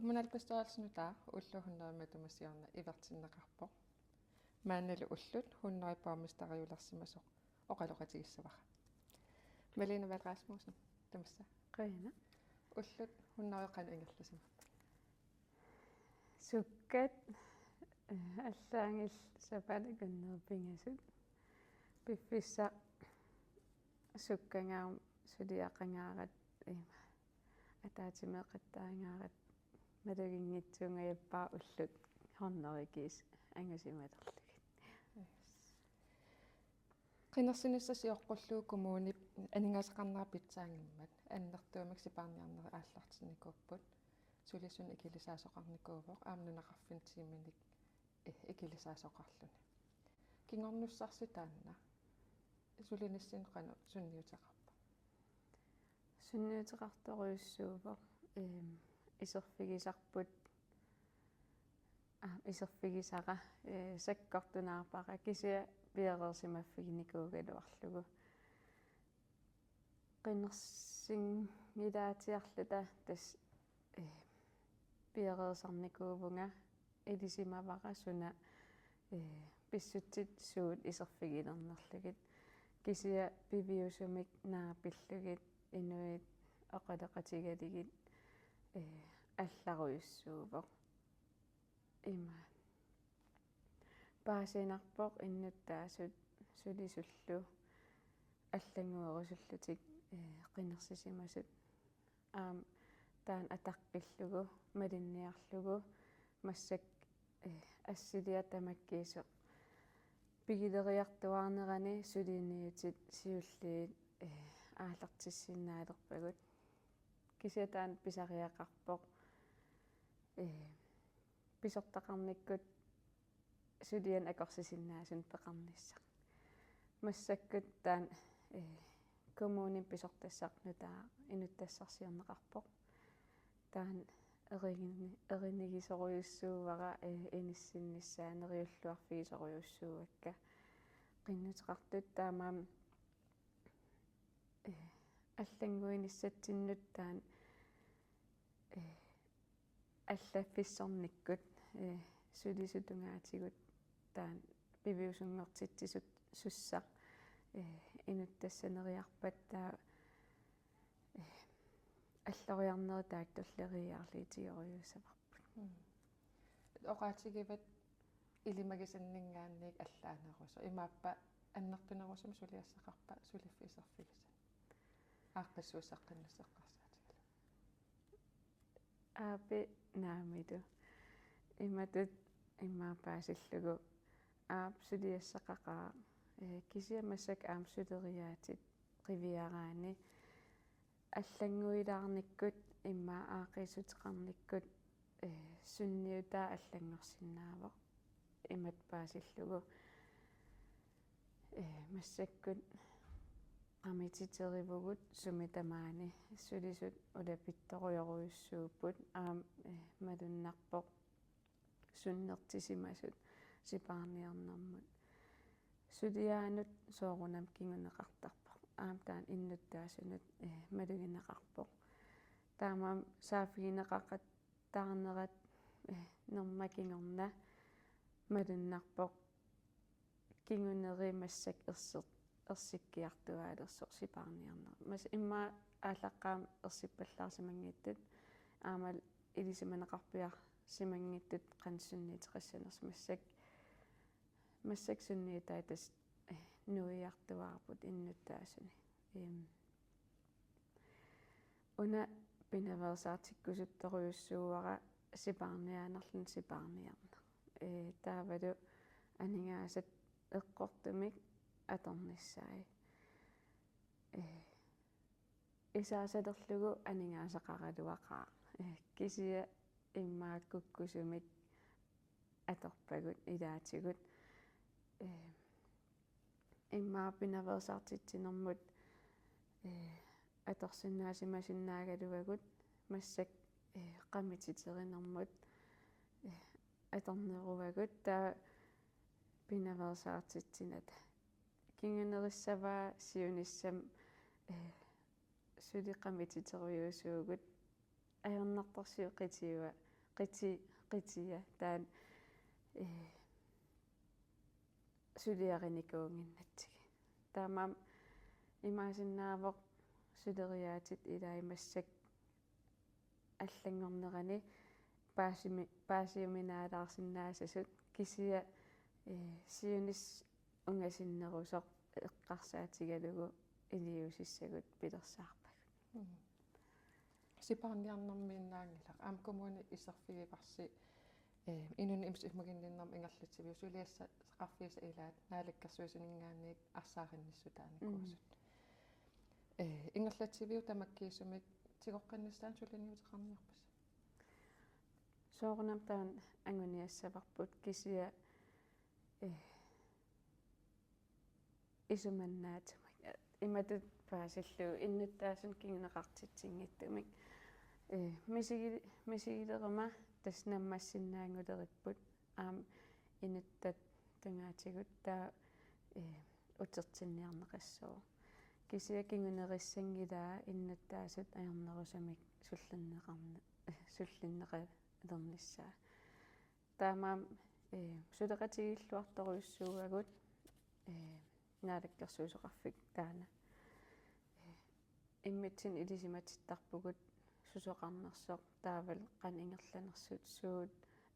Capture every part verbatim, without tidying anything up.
Kommunalbestyrelsi nutaaq ullut hundrede matuma siorna ivertinneqarpoq. Maanilu ullut hundrede borgmesteriulersimasoq oqaloqatigissavara. Malene Vahl Rasmussen, tamassa. Qujanaq. Ullut hundrede qanoq ingerlasimapput? Sukkat, eh, allaanngillat sapaatip akunneri pingasut. Piffissaq sukkagaq suliaqagaarat ima ataatsimeeqattaagaarat maluginngitsuunngajappaa ullut hundrede kiisa angusimalerlugit. Qinersinissaq sioqqullugu kommunip aningaasaqarnera pitsaanngimmat annertuumik sipaarniarnerit aallartinnikuupput. Sulisunik ikilisaasoqarnikuuvoq aamma nunaqarfinni tiiminik, eh, ikilisaasoqarluni. Kingornussarsi taanna sulinissinnut qanoq sunniuteqarpa? Sunniuteqartorujussuuvoq, eem, iserfigisarput, aa, iserfigisara, ee, sakkortunaarpara kisianni piareersimaffiginikuugaluarlugu. Qinersinngilaatsiarluta tassa, ee, piareersarnikuuvunga, ilisimavara suna, ee, pissutsit suut iserfigilernerlugit. Kisianni piviusumik naapillugit inuit oqaloqatigalugit, ee, allarujussuuvoq. Ima. Paasinarpoq innuttaasut sulisullu allannguerusullutik, ee, qinersisimasut. Aamma taanna ataqqillugu, malinniarlugu, massakkut, ee, assiliaq tamakkiisoq pigileriartuaarnerani suliniutit siulliit, ee, aallartissinnaalerpagut. Kisianni taanna pisariaqarpoq, ee, pisortaqarnikkut sulianik akorsisinnaasunik peqarnissaq. Massakkut taanna, ee, kommunimi pisortassaq nutaaq inuttassarsiorneqarpoq. Taanna erini-, erinigisorujussuuara, ee, inissinnissaa neriulluarfigisorujussuuakka qinnuteqartut, taamaammat, ee, allannguinissatsinnut taanna, ee, allaffissornikkut, ee, sulisut tungaatigut taanna piviusunngortitsisussaq, ee, inuttassaneriarpat taava, ee, alloriarnerit taakku tulleriiaarlugit tigorujussuussavarput. Mm. Oqaatigivat ilimagisanninngaanniit allaanerusoq. Imaappa annertunerusumik suliassaqarpa suliffik iserfigisanik? Aaqqissuussaqqinnisseqqaarsaatigalugu. Aappi naamilu. Imatut immaqa paasillugu aap suliassaqaqaaq, ee, kisianni massakkut aamma suleriaatit qiviaraanni allannguilaarnikkut immaqa aaqqiissuteqarnikkut, ee, sunniutaa allanngorsinnaavoq imatut paasillugu. Ee, massakkut qamititereerpugut sumi tamaani, sulisut ulapittorujorujussuupput aamma, ee, malunnarpoq sunnertisimasut sipaarniarnermut. Suliaanut soorunami kinguneqartarpoq. Aamma taanna innuttaasunut, ee, malugineqarpoq. Taamaammat saaffigineqaqattaarnerat, ee, nerma kingorna malunnarpoq kinguneri massakkut erser-, ersikkiartuaalersoq sipaarniarneq. Mas immaqa aallaqqaammut ersippallaarsimanngitsut aammalu ilisimaneqarpiarsimanngitsut qanoq sunniuteqassanersut, massakkut, massakkut sunniutai tassa, ee, nuiartuaarput innuttaasuni. Eem, una pinaveersaartikkusuttorujussuuara sipaarniaanerluni sipaarniarneq. Ee, taavalu aningaasat eqqortumik atornissaat. Ee, isaasalerlugu aningaasaqaraluaqaaq. Ee, kisianni immaqa kukkusumik atorpagut ilaatigut. Ee, immaqa pinaveersaartitsinermut, ee, atorsinnaasimasinnaagaluagut, massakkut, ee, qamititereernermut, ee, atorneruagut, taava pinaveersaartitsinata. Kingunerissavaa siunissami, ee, suli qamititerujussuuvugut, ajornartorsiut qitiua qiti-, qitia taanna, eh, suliarinikuunnginnatsigit. Taamaammat imaassinnaavoq suleriaatsit ilaat massakkut allanngornerani paasimi-, paasiuminaalaarsinnaasasut kisianni, eh, siunissaq ungasinnerusoq eqqarsaatigalugu iliuusissagut pilersaarpagut. Mm. Sipaarniarnermiinnaanngilaq. Aamma kommuni iserfigivarsi, eh, inunnik imassuk isumaginninnermut ingerlatsiviup suliassaqarfiisa ilaat naalakkersuisuninngaanniit arsaarinnissutaanikuusut. Mm. Eh, ingerlatsiviup tamakkiisumik tigoqqinnissaanut suliniuteqarniarpisi? Soorunami taanna anguniassavarput kisianni, eh, isumannaatsumik. Imatut paasillugu innuttaasunik kinguneqartitsinngitsumik. Eh, misigi-, misigileruma tassa nammassinnaannguleripput aamma inuttat tungaatigut taava, eh, utertinniarneqassaaq. Kisianni kingunerissanngilaa innuttaasut ajornerusumik sullinneqarne-, sullinneqalernissaa. Taamaammat, eh, suleqatigiilluartorujussuuagut, eh, naalakkersuisoqarfik taanna. Eh, immitsinnut ilisimatittarpugut susoqarnersoq taavalu qanoq ingerlanersut, suut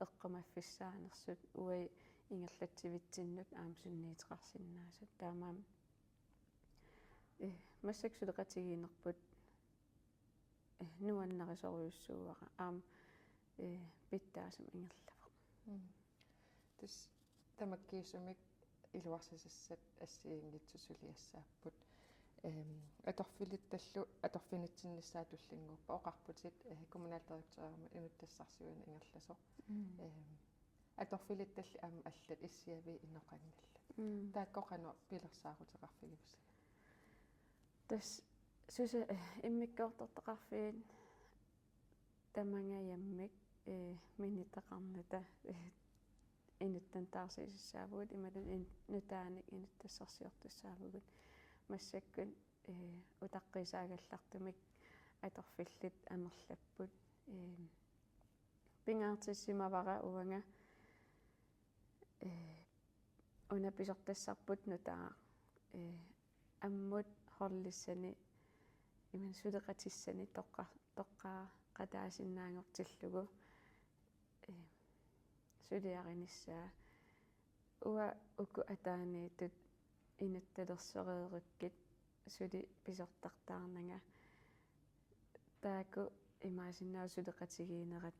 eqqumaffissaanersut, uagut ingerlatsivitsinnut aamma sunniuteqarsinnaasut. Taamaammat, eh, massakkut suleqatigiinnerput, eh, nuannarisorujussuuara aamma, eh, pitsaasumik ingerlavoq. Mm. Tassa tamakkiisumik iluarsisassat assigiinngitsut suliassaapput. Ehm, atorfilittallu atorfinitsinnissaat tullinnguuppat oqarputit, eh, kommunaldirektørimut inuttassarsiuineq ingerlasoq. Mm. Ehm, atorfilittalli aamma allat issiaviit inoqanngillat. Mm. Taakku qanoq pilersaaruteqarfigivisiuk? Tassa susa-, eh, immikkoortortaqarfiit tamangajammik, eh, minitaqarnata, eh, inuttanik taarsiisissaavugut imaluunniit in-, nutaanik inuttassarsiortussaavugut. Massakkut, eh, utaqqiisaagallartumik atorfillit amerlapput. Eh, pingaartissimavara uanga, eh, una pisortassarput nutaaq, eh, ammut holdissani imaluunniit suleqatissani toqqa-, toqqaaqataasinnaanngortillugu, eh, suliarinissaa. Uanga uku ataaniittut inuttalersoreerukkit suli pisortartaarnanga. Taakku imaassinnaavoq suleqatigiinnerat,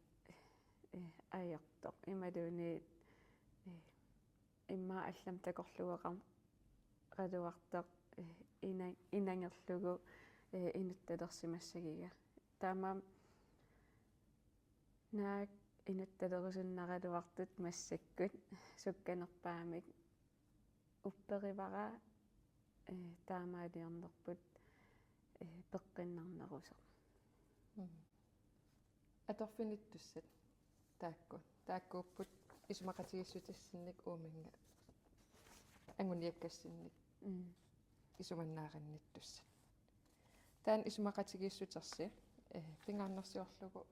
eh, ajortoq. Imaluunniit, eh, immaqa allamik takorluugaluartoq, eh, ina-, inangerlugu, eh, inuttalersimassagiga. Taamaammat naak inuttalerusunnaraluartut massakkut sukkanerpaamik upperivara, eh, taamaaliornerput, eh, peqqinnarnerusoq. Mm. Atorfinittussat taakku. Taakkuupput isumaqatigiissutissinnik uuminnga anguniakkassinnik. Mm. Isumannaarinnittut. Taanna isumaqatigiissutersi, eh, pingaarnersiorlugu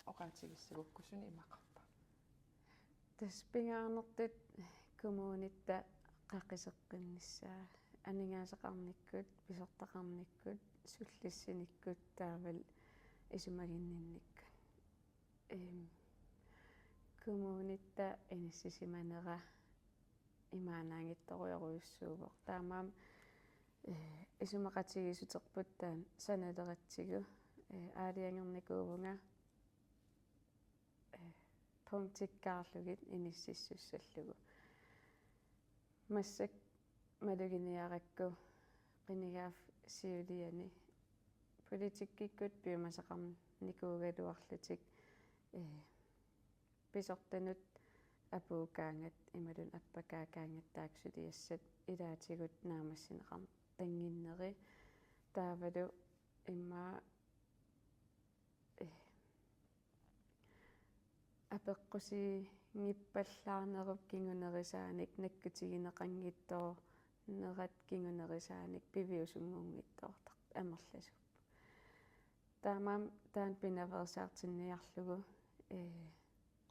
oqaatigissagukku sunik imaqarpa? Tassa pingaarnertut kommunitta qaqiseqqinnissaa, aningaasaqarnikkut, pisortaqarnikkut, sullissinikkut taavalu isumaginninnikkut. Ehm, kommunitta inissisimanera imaannaanngitsorujorujussuuvoq. Taamaammat, eh, isumaqatigiissuterput taanna sanaleratsigu, eh, aalajangernikuuvunga, eh, punktikkaarlugit inississussallugu. Massakkut maluginiarakku qinigaaffik siuliani politikkikkut piumasaqarnikuugaluarlutik, eh, pisortanut apuukkaangat imaluunniit appakaakkaangat taakku suliassat ilaatigut naammassineqartannginneri. Taavalu immaqa, eh, apeqqusiinngippallaarnerup kingunerisaanik nakkutigineqanngitsoornerat kingunerisaanik piviusunngunngitsoortartoq amerlasuuvoq. Taamaammat taanna pinaveersaartinniarlugu, eh,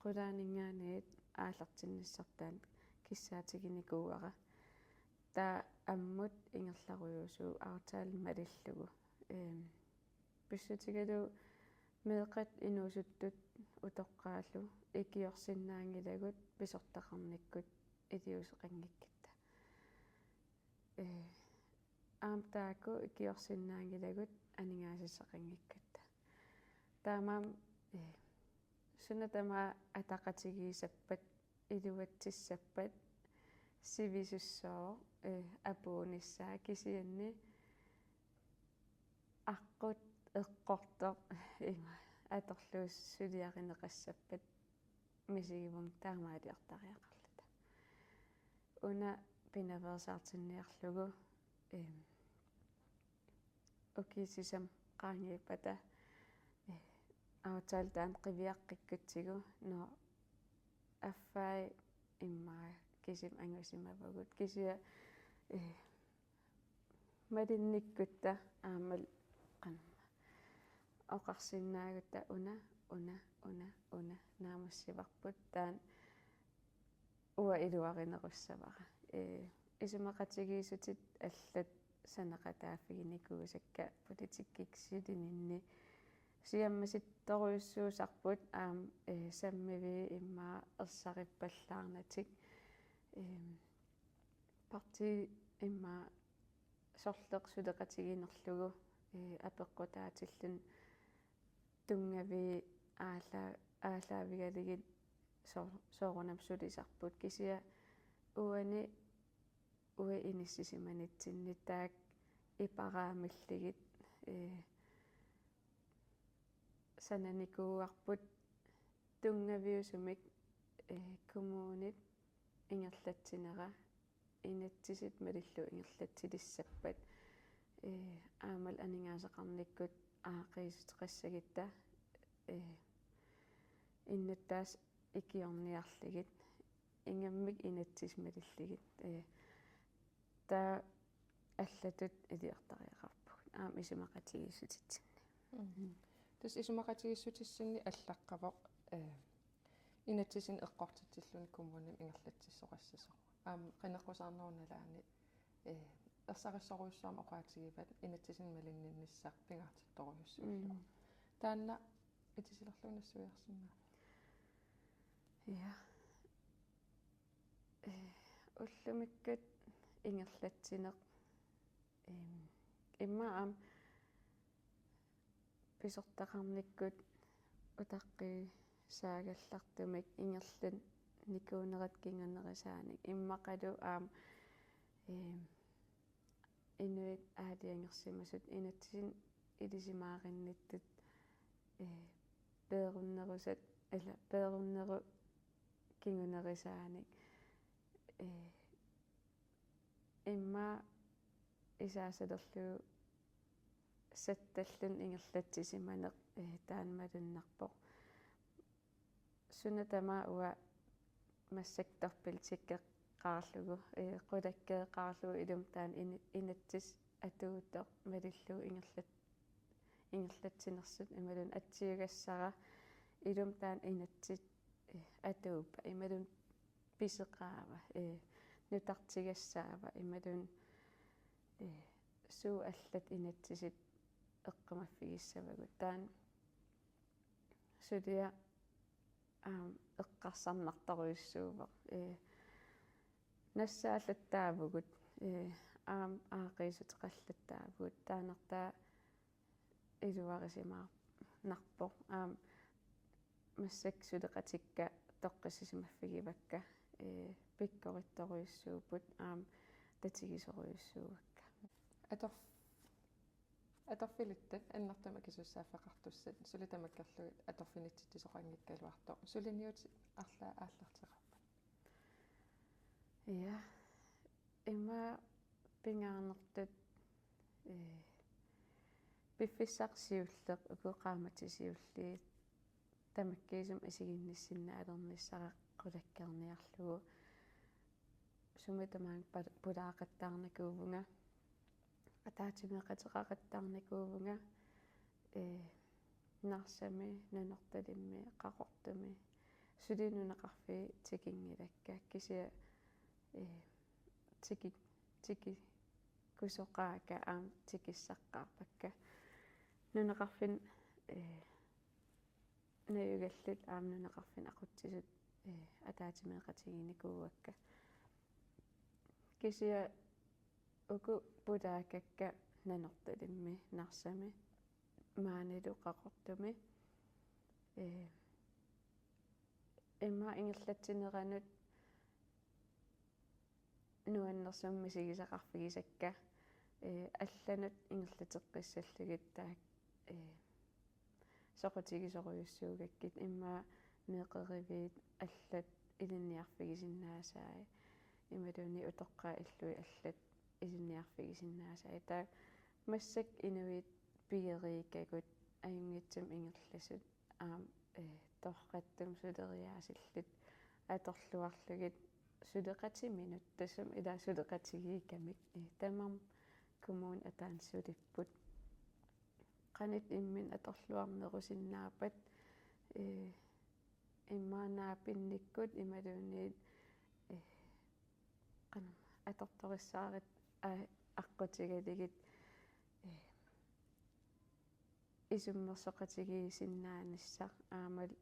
qulaaninngaanniit aallartinnissartaa kissaatiginikuuara. Taava ammut ingerlarujuusuuvoq aftale malillugu. Ehm, pissutigalugu meeqqat inuusuttut utoqqaallu ikiorsinnaanngilagut pisortaqarnikkut iliuuseqanngikkutta. Ee, aamma taakku ikiorsinnaanngilagut aningaasassaqanngikkutta. Taamaammat, ee, suna tamaat ataqatigiissappat, iluatsissappat, sivisussooq, ee, apuunnissaa kisianni aqqut eqqortoq ima atorlugu suliarineqassappat misigivunga taamaaliortariaqarluta. Una pinaveersaartinniarlugu, ehm, ukiut sisamat qaangiuppata, eh, aftale taanna qiviaqqikkutsigu, nå, affai immaqa kisima angusimavagut, kisianni, eh, malinnikkutta aammalu qanma oqarsinnaagutta una, una, una, una naammassivarput, taanna uanga iluarinerussavara. Ee, isumaqatigiissutit allat sanaqataaffiginikuusakka politikkikkut silininni siammasittorujussuusarput aamma, ee, sammiviit immaqa ersarippallaarnatik. Ehm, partiit immaqa sorleq suleqatiginerlugu, ee, apeqqutaatilluni tunngaviit aalla-, aallaavigalugit soo-, soorunami sulisarput, kisianni uani uagut inissisimanitsinni taakku iparaamillugit, ee, sananikuuarput tunngaviusumik, ee, kommunip ingerlatsinera inatsisit malillugu ingerlatsilissappat, ee, aammalu aningaasaqarnikkut aaqqiissuteqassagutta, ee, innuttaasut ikiorniarlugit, ingammik inatsisit malillugit, ee, taava allatut iliortariaqarpugut aamma isumaqatigiissutitsinni. Mhm. Tassa isumaqatigiissutissinni allaqqavoq, ee, inatsisinik eqqortitsilluni kommunimi ingerlatsissoqassasoq. Aamma qineqqusaarnerup nalaani, ee, ersarissorujussuarmik oqaatigivat inatsisinik malinninnissaq pingaartittorujussuullugu. Mm. Taanna itisilerlugu nassuiarsinnaavat. Ja. Ee, ullumikkut ingerlatsineq, ehm, immaqa aamma pisortaqarnikkut utaqqisaagallartumik ingerlanikuunerat kingunerisaanik, immaqalu aamma, ehm, inuit aalajangersimasut inatsisinnik ilisimaarinnittut, ee, peerunnerusat, ila peerunnerup kingunerisaanik, ee, immaqa isaasalerlugu sattalluni ingerlatsisimaneq, ee, taanna malunnarpoq. Suna tamaat uanga massakkut torpiltikkeqqaarlugu, ee, qulakkeeqqaarlugu ilumut taanna ini-, inatsisit atuuttoq malillugu ingerlat-, ingerlatsinersut imaluunniit atsiugassara ilumut taanna inatsit, ee, atuuppat imaluunniit pisoqaava, ee, nutartigassaava imaluunniit, ee, suut allat inatsisit eqqumaffigissavagut. Taanna suliaq aamma eqqarsarnartorujussuuvoq. Ee, nassaallattaavugut, ee, aamma aaqqiissuteqallattaavugut, taannartaa iluarisimaarnarpoq. Aamma massakkut suleqatikka toqqissisimaffigivakka, ee, pikkorittorujussuupput aamma tatigisorujussuuakka. Ator-, atorfilittat annertuumik akisussaaffeqartussat suli tamakkerlugit atorfinitsitsisoqanngikkaluartoq. Suliniutit arlaat aallarteqarpat? Ja. Ima pingaarnertut, ee, piffissaq siulleq uku qaammatit siulliit tamakkiisumik isiginnissinnaalernissara qulakkeerniarlugu sumi tamaanga pa-, pulaaqattaarnikuuvunga, ataatsimeeqateqaqattaarnikuuvunga, ee, Narsami, Nanortalimmi, Qaqortumi, suli nunaqarfiit tikinngilakka, kisianni, ee, tiki-, tikikkusoqaakka aamma tikissaqqaarpakka. Nunaqarfinni, ee, najugallit aamma nunaqarfinni aqutsisut, ee, ataatsimeeqatigiinnikuuakka. Kisianni uku pulaakakka Nanortalimmi, Narsami, maanilu Qaqortumi, ee, immaqa ingerlatsineranut nuannersumik misigisaqarfigisakka, ee, allanut ingerlateqqissallugit taakku, ee, soqutigisorujussuugakkit, immaqa meeqqeriviit allat ilinniarfigisinnaasai, imaluunniit utoqqaat illui allat ilinniarfigisinnaasai. Taava massakkut inuit pigeriikkagut ajunngitsumik ingerlasut aamma, ee, torrattumik suleriaasillit atorluarlugit suleqatiminut, tassami ila suleqatigiikkamik, ee, tamarmik kommunit ataanut sulipput. Qanoq imminut atorluarnerusinnaappat, ee, immaqa naapinnikkut imaluunniit, ee, qanoq atortorissaarit a-, aqqutigalugit, ee, isummersoqatigiissinnaanissaq aammalu,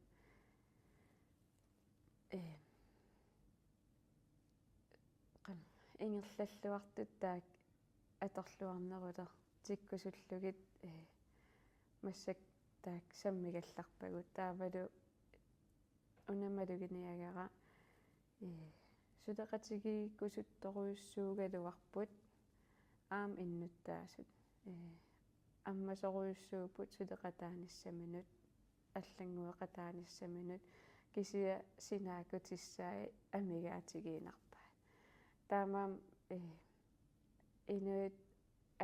ee, qanoq ingerlalluartut taakku atorluarnerulertikkusullugit, ee, massakkut taakku sammigallarpagut. Taavalu una maluginiagara, ee, suleqatigiikkusuttorujussuugaluarput aamma innuttaasut. Ee, ammasorujussuupput suleqataanissaminut, allanngueqataanissaminut, kisianni sinaakkutissaat amigaatigiinnarpaat. Taamaammat, ee, inuit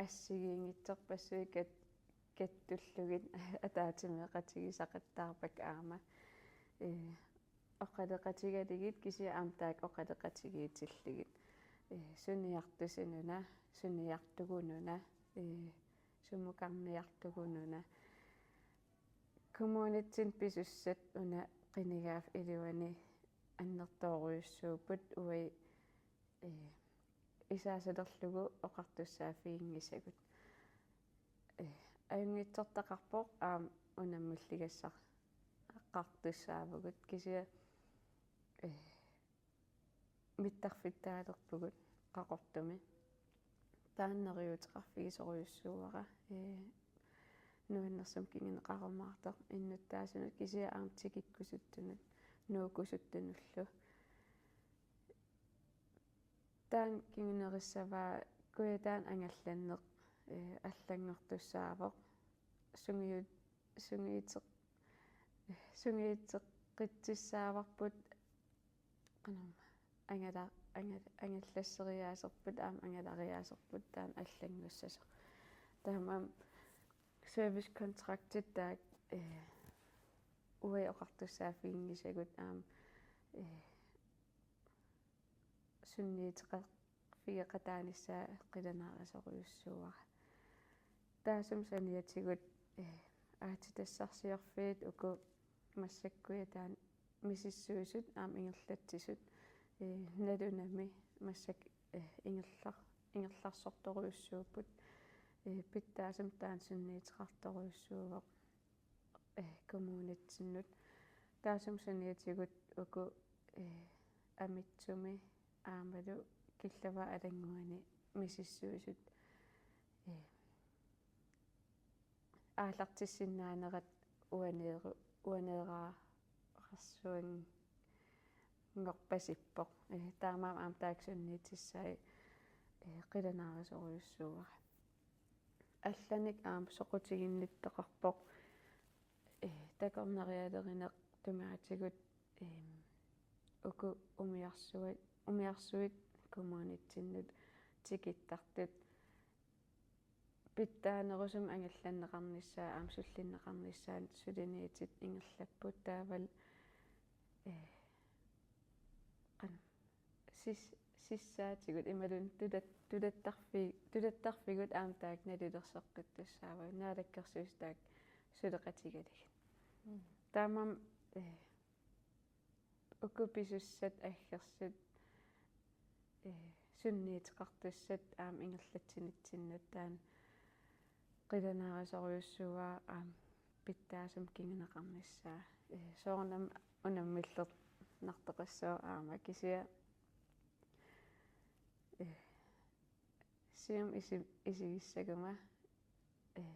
assigiinngitsorpassuit kat-, kattullugit ataatsimeeqatigisaqattaarpakka aamma. Ee, oqaloqatigalugit kisianni aamma taakku oqaloqatigiitillugit. Ee, suniartusinuna, suniartugununa, ee, sumukarniartugununa. Kommunitsinnut pisussat una qinigaaffik iluani annertoorujussuupput uagut, ee, isaasalerlugu oqartussaaffiginngisagut. Ee, ajunngitsortaqarpoq aamma unammilligassaqartussaavugut, kisianni, ee, mittarfittaalerpugut Qaqortumi. Taanna neriuuteqarfigisorujussuuara, ee, nuannersumik kinguneqarumaartoq innuttaasunut kisianni aamma tikikkusuttunut, nuukkusuttunullu. Taanna kingunerissavaa Kujataani angallanneq, ee, allanngortussaavoq. Sungiu-, sungiuteq-, sungiuteqqitsissaavarput, qanormaa, angala-, angala-, angallasseriaaserput aamma angalariaaserput taanna allanngussasoq. Taamaammat servicekontraktit taakku, ee, uagut oqartussaaffiginngisagut aamma, ee, sunniuteqarfigeqataanissaat qilanaarisorujussuuara. Taassuma saniatigut, ee, aatsitassarsiorfiit uku massakkut Kujataani misissuisut aamma ingerlatsisut, ee, nalunami massakkut, ee, ingerlar-, ingerlarsortorujussuupput, ee, pitsaasumik taanna sunniuteqartorujussuuvoq, ee, kommunitsinnut. Taassuma saniatigut uku, ee, Amitsumi aammalu Killavaat Alannguani misissuisut, ee, aallartissinnaanerat uaneeru-, uaneeraarsuanngorpasippoq. Ee, taamaammat aamma taakku sunniutissaat, ee, qilanaarisorujussuuara. Allanik aamma soqutiginnittoqarpoq, ee, takornarialerineq tungaatigut, em, uku umiarsuit, umiarsuit kommunitsinnut tikittartut pitsaanerusumik angallanneqarnissaat aamma sullinneqarnissaannut suliniutit ingerlapput, taavalu, ee, qanoq, sis-, sissaatigut imaluunniit tulat-, tulattarfi-, tulattarfigut aamma taakku nalilersoqqittussaavagut, Naalakkersuisut taakku suleqatigalugit. Mm. Taamaammat, ee, Uku pisussat aggersut, eh, sunniuteqartussat aamma ingerlatsinitsinnut taanna qilanaarisorujussuuara aamma pitsaasumik kinguneqarnissaa. Eh, soorunami unammilernartoqassaaq aamma kisianni, eh, siumut isi-, isigissaguma, eh,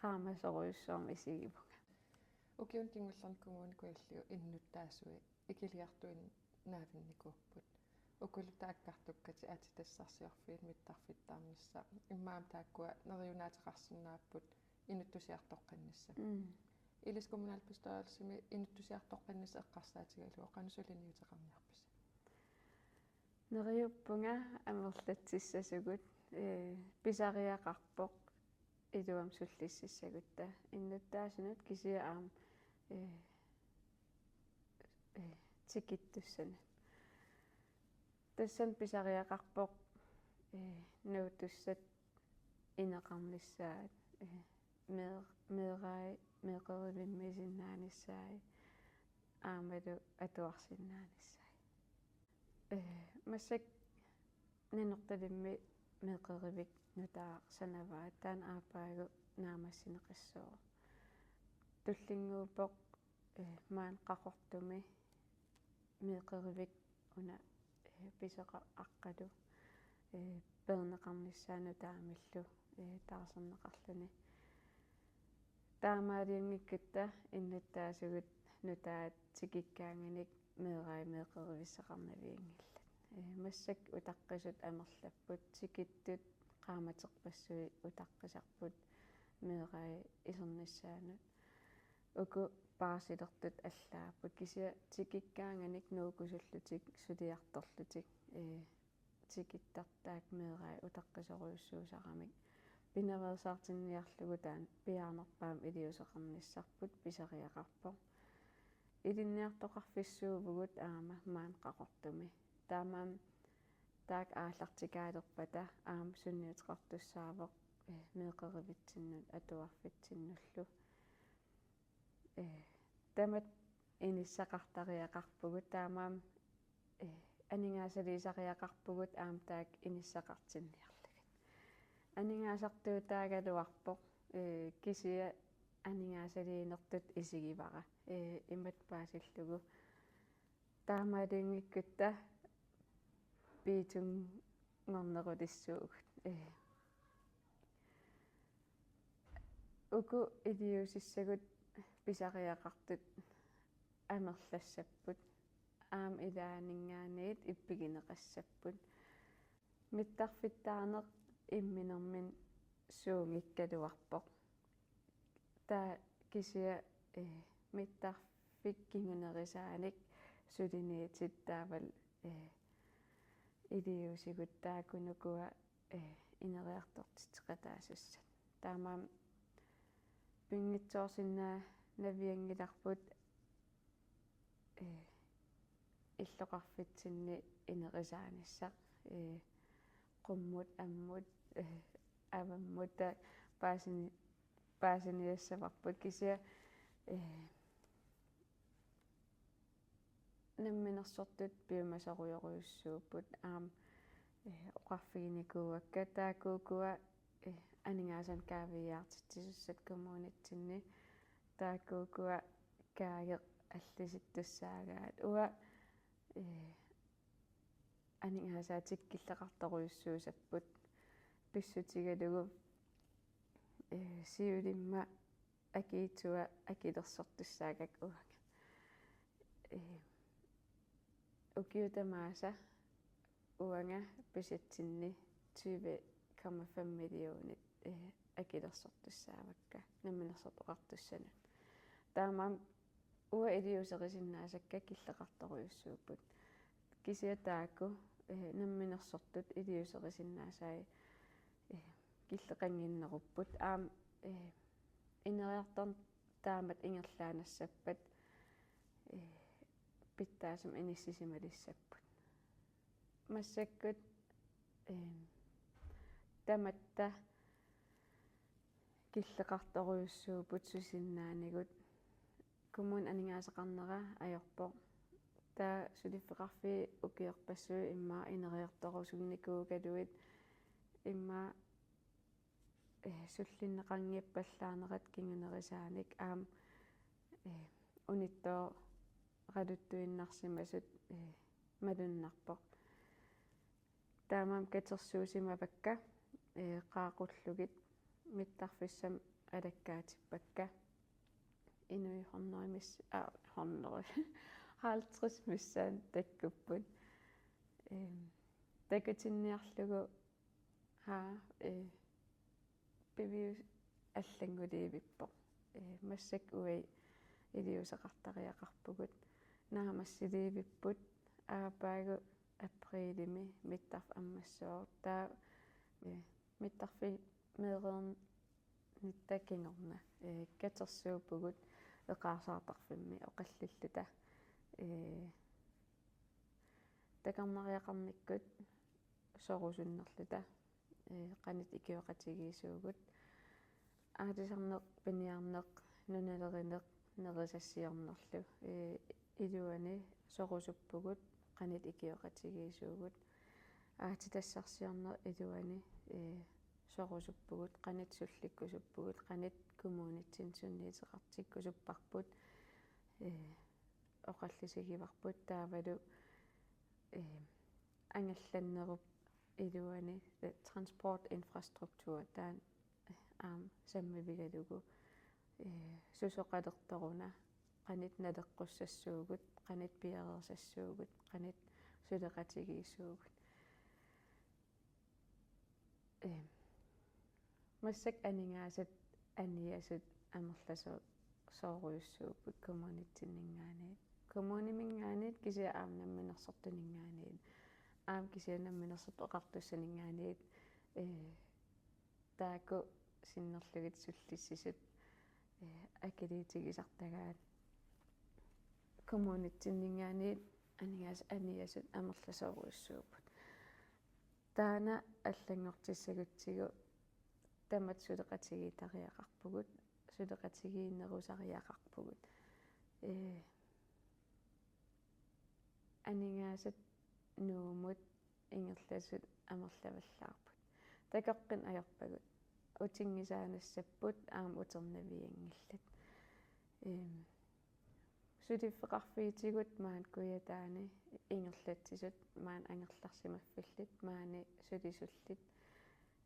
qaamasorujussuarmik isigivunga. Ukiuni kingullerni Kommune Kujalliup innuttaasui ikiliartuinnaavinnikuupput. Ukulu taakkartukkatit aatsitassarsiorfiit mittarfittaarnissaq. Immaqa aamma taakkua neriunaateqarsinnaapput inuttusiartoqqinnissamut. Mm. Ilissi kommunalbestyrelsimi inuttusiartoqqinnissaq eqqarsaatigalugu qanoq suliniuteqarniarpisi? Neriuppunga amerlatsissasugut, eh, pisariaqarpoq iluamik sullississagutta innuttaasunut kisianni aamma, eh, eh, tikittussanut. Tassani pisariaqarpoq, eh, nuuttussat ineqarnissaat, eh, mee-, meerai-, meeqqerivimmiisinnaanissaat aammalu atuarsinnaanissaat. Eh, massakkut Nanortalimmi meeqqerivik nutaaq sanavaat, taanna aappaagu naammassineqassaaq. Tullinnguuppoq, eh, maani Qaqortumi meeqqerivik una, eh, pisoqaqqalu, eh, peerneqarnissaa nutaamillu, eh, taarserneqarluni. Taamaaliunngikkutta innuttaasugut nutaat tikikkaanganik meerai meeqqerivissaqarnavianngillat. Eh, massakkut utaqqisut amerlapput, tikittut qaammaterpassuit utaqqisarput meerai isernissaannut. Uku paarsilertut allaapput, kisianni tikikkaanganik nuukkusullutik suliartorlutik, eh, tikittartaat meerai utaqqisorujussuusaramik. Pinaveersaartinniarlugu taanna piaarnerpaamik iliuuseqarnissarput pisariaqarpoq. Ilinniartoqarfissuuvugut aamma maani Qaqortumi. Taamaammat taakku aallartikaalerpata aamma sunniuteqartussaavoq, eh, meeqqerivitsinnut atuarfitsinnullu. Eh, tamatta inissaqartariaqarpugut, taamaammat, eh, aningaasaliisariaqarpugut aamma taakku inissaqartinniarlugit. Aningaasartuutaagaluarpoq, eh, kisianni aningaasaliinertut isigivara, eh, imatut paasillugu. Taamaaliunngikkutta piitsunngornerulissuugut. Eh, uku iliuusissagut pisariaqartut amerlassapput, aamma ilaanninngaanniit ippigineqassapput. Mittarfittaarneq imminermini suunngikkaluarpoq. Taava kisianni, eh, mittarfik kingunerisaanik suliniutit taavalu, eh, iliuusigut taakku ukua, eh, ineriartortitseqataasussat. Taamaammat pinngitsoorsinnaanavianngilarput, eh, illoqarfitsinni inerisaanissaq, eh, qummut, ammut, eh, avammut, taava paasini-, paasiniassavarput kisianni, eh, namminersortut piumasorujorujussuupput aamma, eh, oqarfiginikuuakka taakku ukua, eh, aningaasanik kaaviiaartitsisussat kommunitsinni, taakku ukua kaageq allisittussaagaat. Uanga, eh, aningaasaatikkut killeqartorujussuussapput pissutigalugu, eh, siulimma akiitsua akilersortussaagakku uanga. Eh, ukiut tamaasa uanga budgetsinni tyve komma fem millionit, eh, akilersortussaavakka namminersortoqartussanut. Taamaammat uanga iliuuserisinnaasakka killeqartorujussuupput. Kisianni taakku, eh, namminersortut iliuuserisinnaasaat, eh, killeqannginnerupput. Aamma, eh, ineriartorneq taamatut ingerlaannassappat, eh, pitsaasumik inissisimalissapput. Massakkut, eh, tamatta killeqartorujussuupput susinnaanigut. Kommunip aningaasaqarnera ajorpoq Taava suliffeqarfiit ukiorpassuit immaqa ineriartorusunnikuugaluit immaqa, eh, sullinneqanngippallaanerat kingunerisaanik aamma, eh, unittooqqaluttuinnarsimasut, eh, malunnarpoq. Taamaammat katersuusimavakka, eh, qaaqqullugit mittarfissamik alakkaatippakka. Inuit hundrede mis-, ah, hundrede, halvtreds missaanni takkupput. Ehm, takutinniarlugu, haa, eh, pivius allannguliivippoq. Eh, massakkut uagut iliuuseqartariaqarpugut. Naammassiliivipput aappaagu aprilimi mittarfik ammassooq. Taava, eh, mittarfiit meereernitta kingorna, eh, katersuuppugut eqaarsaartarfimmi oqallilluta. Eh, takornariaqarnikkut sorusunnerluta, eh, qanoq ikioqatigiissuugut. Aalisarneq, piniarneq, nunalerineq, nerisassiornerlu, eh, iluani sorusuppugut qanoq ikioqatigiissuugut. Aatsitassarsiorneq iluani, eh, sorusuppugut, qanoq sullikkusuppugut, qanoq kommunitsinni sunniuteqartikkusupparput, eh, oqallisigivarput taavalu, eh, angallannerup iluani, eh, transportinfrastruktur taanna, eh, aamma sammivigalugu, eh, susoqalertoruna, qanoq naleqqussassuugut, qanoq piareersassuugut, qanoq suleqatigiissuugut. Eh, massakkut aningaasat aniasut amerlasoorujussuupput kommunitsinninngaanniit. Kommuniminngaanniit kisianni aamma namminersortuninngaanniit. Aamma kisianni namminersortut oqartussaninngaanniit, eh, taakku sinnerlugit sullissisut, eh, akiliutigisartagaat. Kommunitsinninngaanniit aningaasat aniasut amerlasoorujussuupput. Taanna allanngortissagutsigu tamatta suleqatigiittariaqarpugut, suleqatigiinnerusariaqarpugut. Ee, aningaasat Nuummut ingerlasut amerlavallaarput. Takoqqinneq ajorpagut. Utinngisaannassapput aamma uternavianngillat. Eem, suliffeqarfiitigut maani Kujataani ingerlatsisut, maani angerlarsimaffillit, maani sulisullit,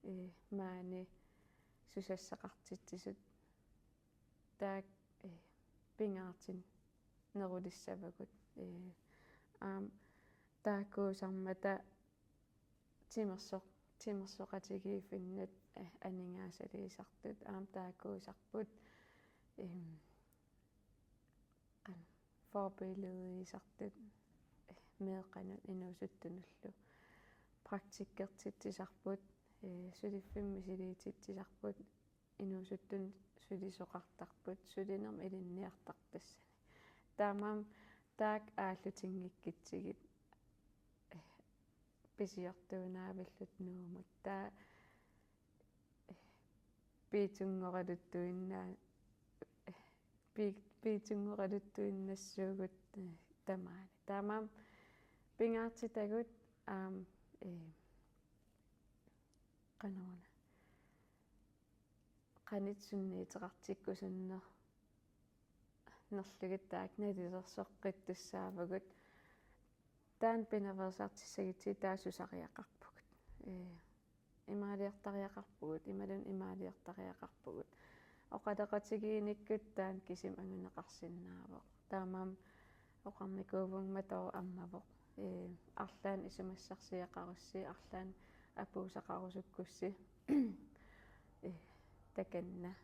ee, maani susassaqartitsisut. Taakku, ee, pingaartinnerulissavagut. Ee, aamma taakkuusarmata timersoq-, timersoqatigiiffinnut, ee, aningaasaliisartut aamma taakkuusarput, eem, qanoq, forbilledisartut, ee, meeqqanut inuusuttunullu. Praktikkertitsisarput, ee, suliffimmi misiliititsisarput, inuusuttunut sulisoqartarput, sulinermik ilinniartarput tassani. Taamaammat taakku aallutinngikkutsigu, ee, pisiortuinnavilluta Nuummut. Taava, ee, piitsunngoraluttuinnaa-, ee, pii-, piitsunngoraluttuinnassuugut, ee, tamaani. Taamaammat pingaartitagut aamma, ee, qanoruna, qanoq sunniuteqartikkusunner-, nerlugit taakku nalilersoqqittussaavugut. Taanna pinaveersaartissagutsigit taava susariaqarpugut. Ee, imaaliortariaqarpugut, imaluunniit imaaliortariaqarpugut. Oqaloqatigiinnikkut taanna kisimi anguneqarsinnaavoq. Taamaammat oqarnikuuvunga matooruk ammavoq. Ee, arlaannik isumassarsiaqarussi, arlaannik apuussaqarusukkussi. Ee, takanna.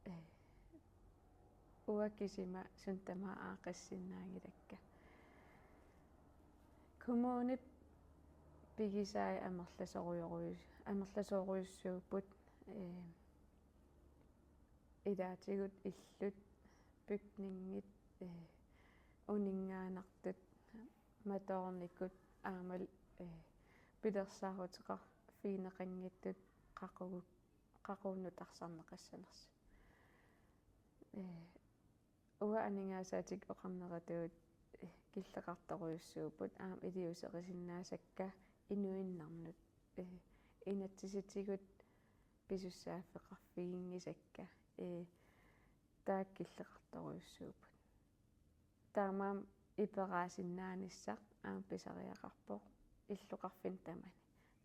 Ee, uanga kisima suut tamaasa aaqqissinnaanngilakka. Kommunip pigisai amerlasoorujus-, amerlasoorujussuupput, ee, ilaatigut illut, bygningit, ee, uninngaannartut, matoornikut aammalu, ee, pilersaaruteqarfigineqanngitsut qaqugu-, qaqugu nutarsarneqassanersut. Ee, uanga aningaasaatikka oqarneratut eh, killeqartorujussuupput, aamma iliuuserisinnaasakka inuinnarnut, eh, inatsisitigut pisussaaffeqarfiginngisakka, eh, taakku killeqartorujussuupput. Taamaammat iperaasinnaanissaq aamma pisariaqarpoq illoqarfinni tamani.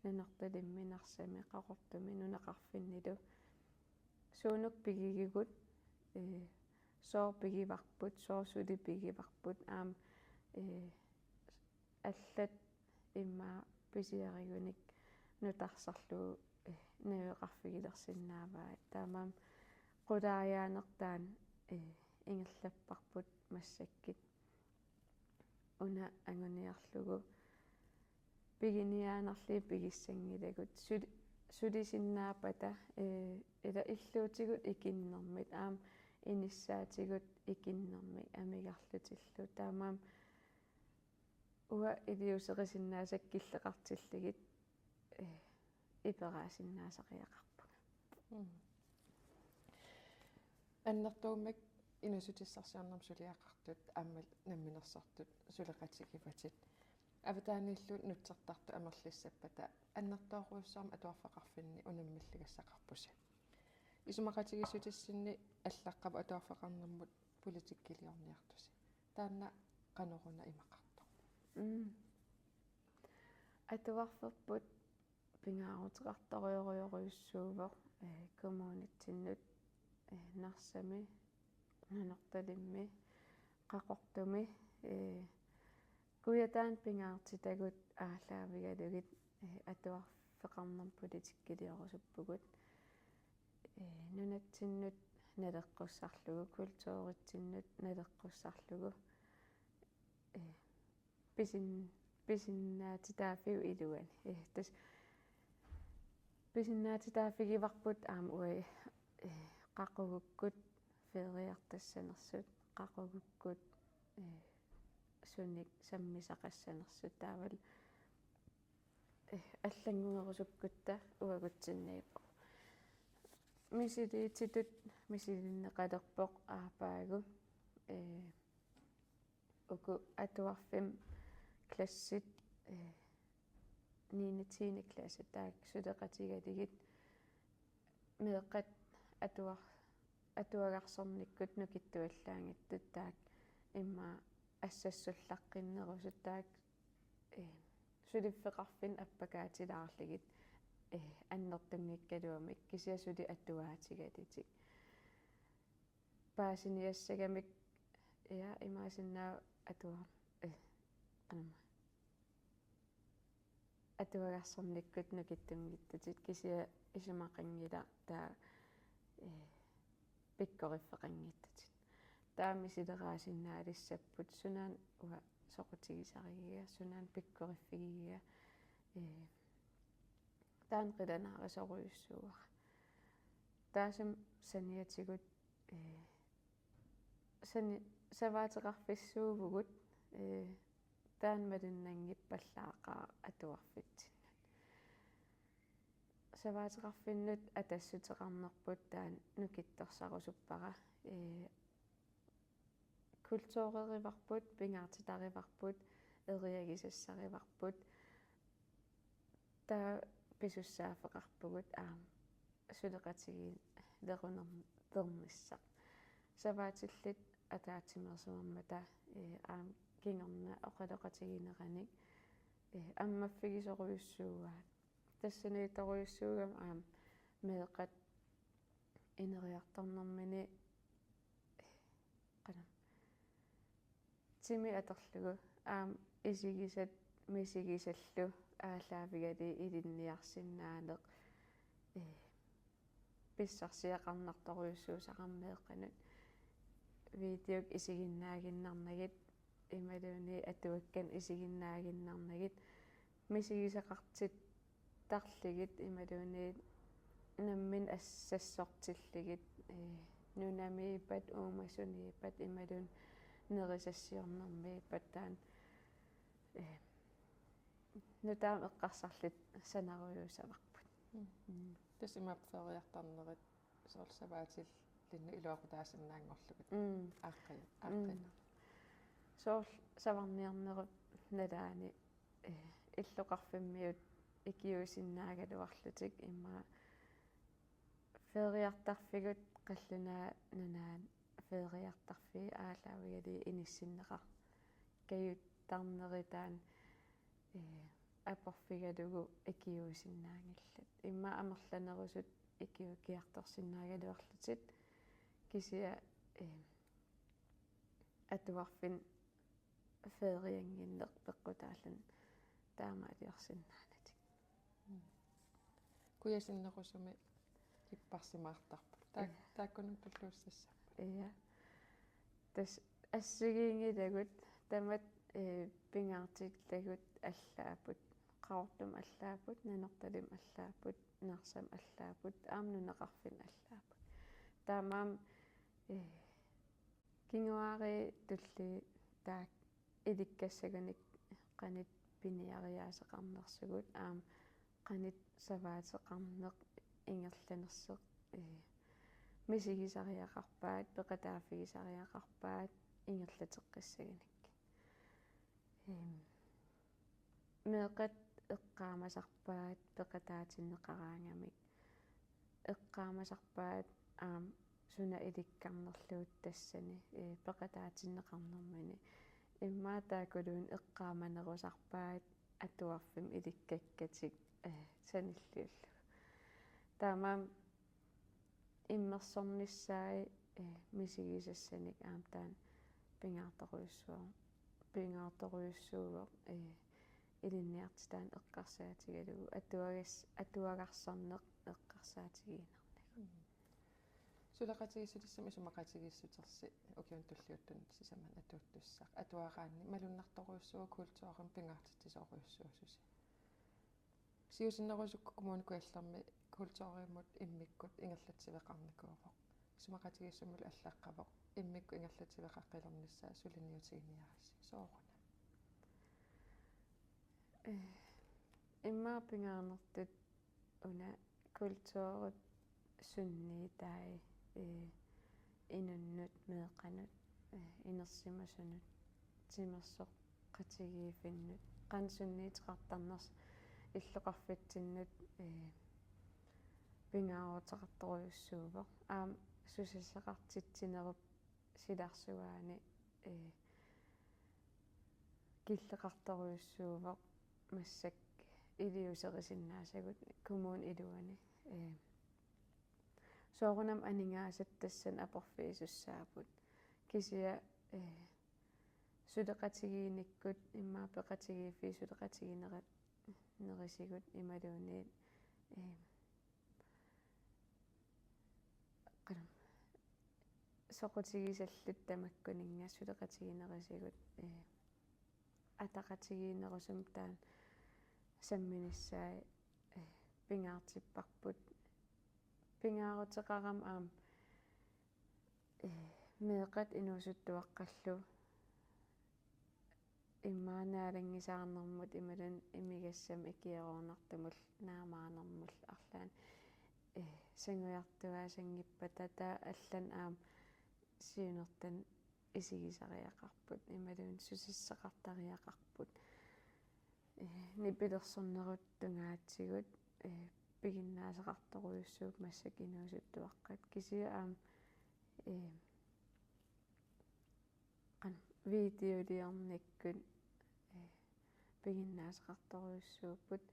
Nanortalimmi, Narsami, Qaqortumi, nunaqarfinnilu. Suunuku pigigigut, eh, sooq pigivarput, sooq suli pigivarput, aamma, eh, allat immaqa pisiarigunik nutarsarlugu, eh, najugaqarfigilersinnaavai. Taamaammat qulaajaanertaan, eh, ingerlapparput massakkut. Una anguniarlugu piginiaannarlugit pigissanngilagut, suli-, sulisinnaappata, eh, ila illuutigut ikinnermik, aamma inissaatigut ikinnermik amigarlutillu. Taamaammat uanga iliuuserisinnaasakka killeqartillugit, eh, iperaasinnaasariaqarpunga. Mm. Annertuumik inuussutissarsiornermut suliaqartut aamma namminersortut suleqatigivatit. Avataaniillu nutsertartut amerlissappata annertoorujussuarmik atuarfeqarfinni unammilligassaqarpusi. Isumaqatigiissutissinni allaqqavoq atuarfeqarnermut politikkiliorniartusi. Taanna qanoruna imaqartoq? Mm. Atuarferput pingaaruteqartorujorujussuuvoq, eh, kommunitsinnut, eh, Narsami, Nanortalimmi, Qaqortumi, eh, kujataani pingaartitagut aallaavigalugit, eh, atuarfeqarnermut politikkiliorusuppugut. Eh, nunatsinnut naleqqussarlugu, kulturitsinnut naleqqussarlugu, eh, pisin-, pisinnaatitaaffiup iluani. Eh, tassa pisinnaatitaaffigivarput aamma uagut, eh, qaqugukkut feriartassanersut, qaqugukkut, eh, sunik sammisaqassanersut, taavalu, eh, allannguerusukkutta uagutsinniippoq. Misiliititut misilinneqalerpoq aappaagu, eh, uku atuarfimmi klassit, eh, niende, tiende klasse taakku suleqatigalugit meeqqat atuar-, atuagarsornikkut nukittuallaanngitsut taakku immaqa assassullaqqinnerusut taakku, eh, suliffeqarfinni appakaatilaarlugit, eh, annertunngikkaluamik kisianni suli atuaatigalutik. Paasiniassagamik, ja, imaassinnaavoq atua-, eh, qanamma. Atuagarsornikkut nukittunngitsutit kisianni isumaqanngilaq taava, eh, pikkoriffeqanngitsutit. Taava misileraasinnaalissapput sunaana uanga soqutigisarigiga, sunaana pikkoriffigigiga, eh, taanna qilanaarisorujussuuara. Taassuma saniatigut, eh, sani-, savaateqarfissuuvugut, eh, taanna malunnanngippallaaqaaq atuarfitsinnut. Savaateqarfinnut atassuteqarnerput taanna nukittorsarusuppara, eh, kulturerivarput, pingaartitarivarput, eriagisassarivarput. Taava pisussaaffeqarpugut aamma suleqatigiilerunerm-, -lernissaq. Savaatillit ataatsimeersuarmata, eh, aamma kingorna oqaloqatigineranik, eh, ammaffigisorujussuuaat. Tassaniittorujussuugami aamma meeqqat ineriartornermini, eh, qanam-, timi atorlugu aamma isigisat misigisallu aallaavigalugit ilinniarsinnaaneq, eh, pissarsiaqarnartorujussuusarami meeqqanut. Videok isiginnaaginnarnagit, imaluunniit atuakkanik isiginnaaginnarnagit, misigisaqartittarlugit imaluunniit nammineq assassortillugit, eh, nunamiippat, uumasuniippat imaluunniit nerisassiornermiippat taanna, eh, nutaamik eqqarsarluta sanarujuussavarput. Mm. Mm. Tassa imaappoq feriartarnerit soorlu savaatillit iluaqutaasinnaanngorlugit. Mm. Aaqqi-, mm, aaqqiinnarlugu. soorlu savarniarnerup nalaani, eh, illoqarfimmiut ikiuisinnaagaluarlutik immaqa feriartarfigut qallunaat nanaat feriartarfii aallaavigalugit inissinneqarkajuttarneri taanna, eh, aporfigalugu ikiuisinnaanngillat. Immaqa amerlanerusut ikiuiartorsinnaagaluarlutik kisianni, eh, atuarfimmi feriannginneq peqqutaalluni taamaaliorsinnaanatik. Mm. Kujasinnerusumi ipparsimaartarput. Ta-, Ja. Taakkununnga tulluussassapput. Ja. Tassa assigiinngilagut tamatta, eh, pingaartillagut allaapput. Qaqortumi allaapput, Nanortalimmi allaapput, Narsami allaapput, aamma nunaqarfinni allaapput. Taamaammat, eh, kinguaariit tulliit taakku ilikkassagunik qanoq piniariaaseqarnersugut aamma qanoq savaateqarneq ingerlanersoq, eh, misigisariaqarpaat, peqataaffigisariaqarpaat ingerlateqqissagunik. Em, meeqqat eqqaamasarpaat peqataatinneqaraangamik. Eqqaamasarpaat aamma suna ilikkarnerlugu tassani, eh, peqataatinneqarnermini. Immaqa taakkuluunniit eqqaamanerusarpaat atuarfimmi ilikkakkatik, eh, sanilliullugu. Taamaammat immersornissaat, eh, misigisassanik aamma taanna pingaartorujussuuvoq, pingaartorujussuuvoq, eh, ilinniartitaaneq eqqarsaatigalugu atuagas-, atuagarsarneq eqqarsaatigiinnarnagu. Mm. Suleqatigiissutissamut isumaqatigiissutersi ukiuni tulliuttuni sisamani atuuttussaq. Atuaraanni malunnartorujussuuvoq kulturimik pingaartitsisorujussuususi. Siusinnerusukkut Kommune Kujallermi kulturimut immikkut ingerlatsiveqarnikuuvoq. Isumaqatigiissummilu allaqqavoq immikkut ingerlatsiveqaqqilernissaa suliniutiginiaritsi. Sooruna? Eh, immaqa pingaarnertut una kulturip sunniutai, eh, inunnut, meeqqanut, eh, inersimasunut, timersoqatigiiffinnut, qanoq sunniuteqartarnersoq illoqarfitsinnut, eh, pingaaruteqartorujussuuvoq. Aamma susassaqartitsinerup silarsuaani, eh, killeqartorujussuuvoq massakkut iliuuserisinnaassagut kommunip iluani. Eh, soorunami aningaasat tassani aporfigisussaapput. Kisianni, eh, suleqatigiinnikkut immaqa peqatigiiffiit suleqatigiinnerat-, nerisigut imaluunniit, eh, qanoq, soqutigisallit tamakkuninnga suleqatiginerisigut, eh, ataqatigiinnerusumik taanna samminissaa, eh, pingaartipparput. Pingaaruteqarami aamma, eh, meeqqat inuusuttuaqqallu immaqa naalanngisaarnermut imaluunniit imigassamik ikiaroornartumullu naamaanermullu arlaannik, eh, sangujartuaasanngippata taava allanik aamma siunertanik isigisariaqarput imaluunniit susassaqartariaqarput. Eh, nipilersornerup tungaatigut, eh, piginnaasaqartorujussuupput massakkut inuusuttuaqqat. Kisianni aamma, eh, qanoq, videoliornikkut, eh, piginnaasaqartorujussuupput.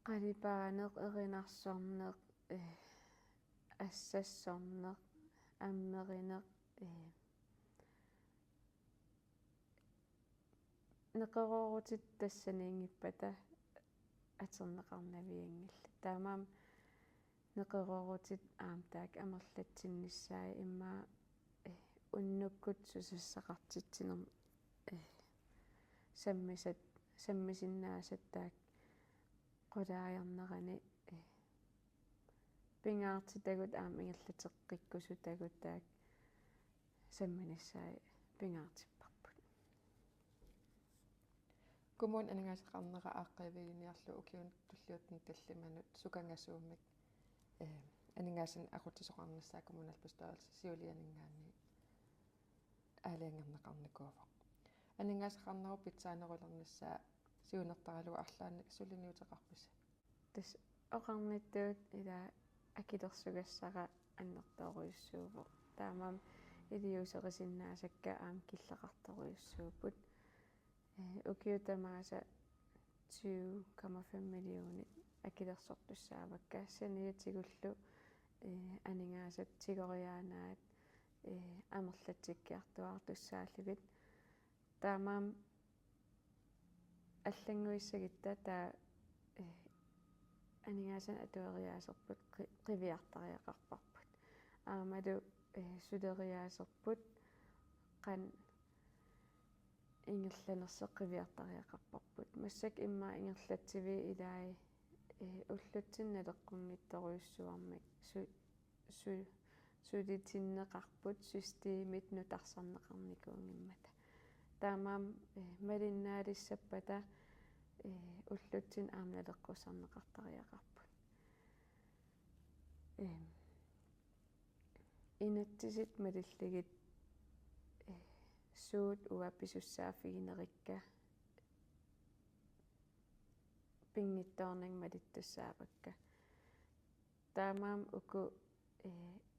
Qalipaaneq, erinarsorneq, eh, assassorneq, ammerineq, eh, neqeroorutit tassaniinngippata atorneqarnavianngillat. Taamaammat neqeroorutit aamma taakku amerlatsinnissaat immaqa, eh, unnukkut susassaqartitsinermi, eh, sammisat, sammisinnaasat taakku qulaajarnerani, eh, pingaartitagut aamma ingerlateqqikkusutagut taakku samminissaat pingaartipparput. Kommunip aningaasaqarnera aaqqiiviginiarlugu ukiuni tulliuttuni tallimanut sukangasuumik, eh, aningaasanik aqutsisoqarnissaa kommunalbestyrelsip siulianinngaanniit. aalajangerneqarnikuuvoq. Aningaasaqarnerup pitsaanerulernissaa siunertaralugu arlaannik suliniuteqarpisi? Tassa oqarnittut ila akilersugassara annertoorujussuuvoq. Taamaammat iliuuserisinnaasakka aamma killeqartorujussuupput. Ee, ukiut tamaasa tyve komma fem millionit akilersortussaavakka saniatigullu, ee, aningaasat tigoriaannaat, ee, amerlatsikkiartuaartussaallugit. Taamaammat allannguissagutta taava, ee, aningaasanik atueriaaserput qi-, qiviartariaqarparput. Aammalu, ee, suleriaaserput qanoq ingerlanersoq qiviartariaqarparput. Massakkut immaqa ingerlatsiviit ilaat, ee, ullutsinni naleqqunngitsorujussuarmik su-, su-, sulitinneqarput systemit nutarsarneqarnikuunngimmata. Taamaammat, ee, malinnaalissappata, ee, ullutsinni aamma naleqqussarneqartariaqarput. Ee, inatsisit malillugit, ee, suut uanga pisussaaffiginerikka pinngitsoornanga malittussaavakka. Taamaammat uku, ee,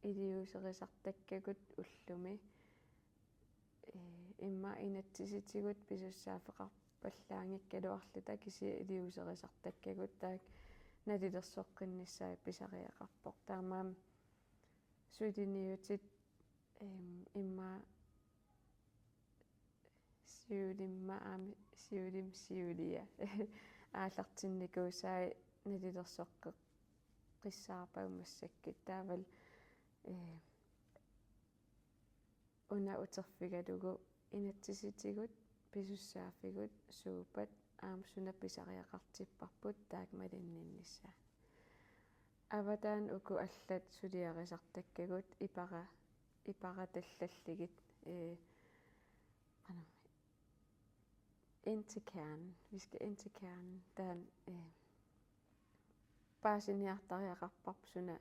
iliuuserisartakkagut ullumi, ee, immaqa inatsisitigut pisussaaffeqarpallaanngikkaluarluta kisianni iliuuserisartakkagut taakku nalilersoqqinnissaat pisariaqarpoq. Taamaammat suliniutit, em, immaqa siulimma aamma siulimma siulia aallartinnikuusai nalilersoqqeqqissaarpagut massakkut. Taavalu, ee, una uterfigalugu inatsisitigut pisussaaffigut suuppat aamma suna pisariaqartipparput taakku malinninnissaat. Avataani uku allat suliarisartakkagut ipara-, iparatallalligit, ee, qanoq, ind til kernen. Vi skal ind til kernen. Taanna, ee, paasiniartariaqarparput suna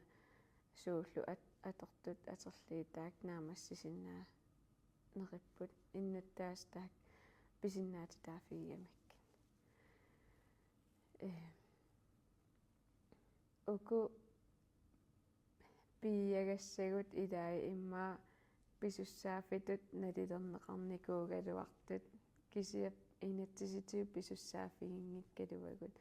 suullu at-, atortut atorlugit taakku naammassisinnaanerupput innuttaasut taakku pisinnaatitaaffigigamikkit. Ee, uku piiagassagut ilaat immaqa pisussaaffitut nalilerneqarnikuugaluartut kisianni inatsisitigut pisussaaffiginngikkaluagut.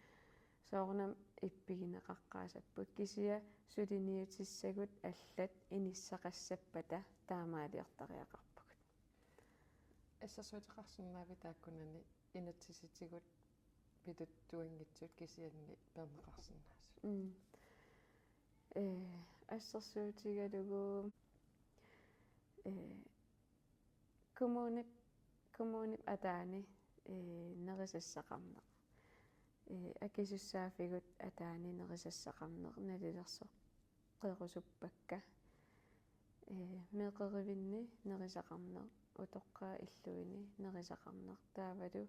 Soorunami ippigineqaqqaassapput kisianni suliniutissagut allat inissaqassappata taamaaliortariaqarpugut. Assersuuteqarsinnaavit taakkunani inatsisitigut pituttuinngitsut kisianni peerneqarsinnaasut? Mm. Ee, assersuutigalugu, ee, kommunip, kommunip ataani, ee, nerisassaqarneq. Ee, akisussaaffigut ataani nerisassaqarneq nalilersoq- qerusuppakka. Ee, meeqqerivinni nerisaqarneq, utoqqaat illuini nerisaqarneq, taavalu,